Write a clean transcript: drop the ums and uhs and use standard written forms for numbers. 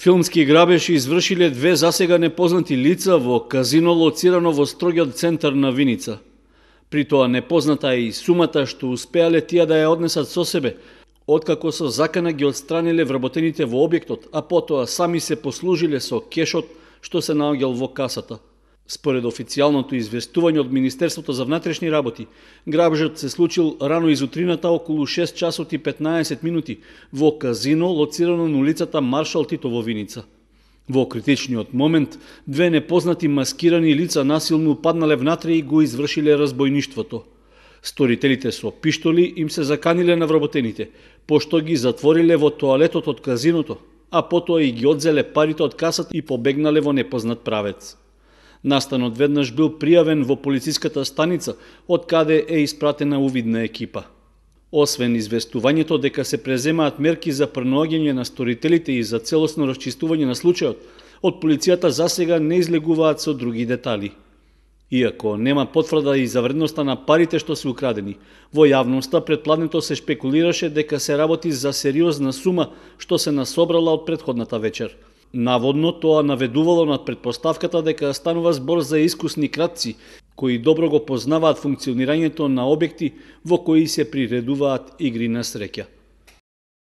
Филмски грабеж извршиле две засега непознати лица во казино лоцирано во строгиот центар на Виница. При тоа непозната е и сумата што успеале тие да ја однесат со себе, откако со закана ги отстраниле вработените во објектот, а потоа сами се послужиле со кешот што се наоѓал во касата. Според официјалното известување од Министерството за внатрешни работи, грабежот се случил рано изутрината околу 6 часот и 15 минути во казино лоцирано на улицата Маршал Тито во Виница. Во критичниот момент, две непознати маскирани лица насилно упаднале внатре и го извршиле разбојништвото. Сторителите со пиштоли им се заканиле на вработените, пошто ги затвориле во тоалетот од казиното, а потоа и ги одзеле парите од касата и побегнале во непознат правец. Настанот веднаш бил пријавен во полициската станица, од каде е испратена увидна екипа. Освен известувањето дека се преземаат мерки за пронаоѓање на сторителите и за целосно расчистување на случајот, од полицијата засега не излегуваат со други детали. Иако нема потврда и за вредноста на парите што се украдени, во јавноста предпладнето се шпекулираше дека се работи за сериозна сума што се насобрала од претходната вечер. Наводно тоа наведувало над претпоставката дека станува збор за искусни кратци, кои добро го познаваат функционирањето на објекти во кои се приредуваат игри на среќа.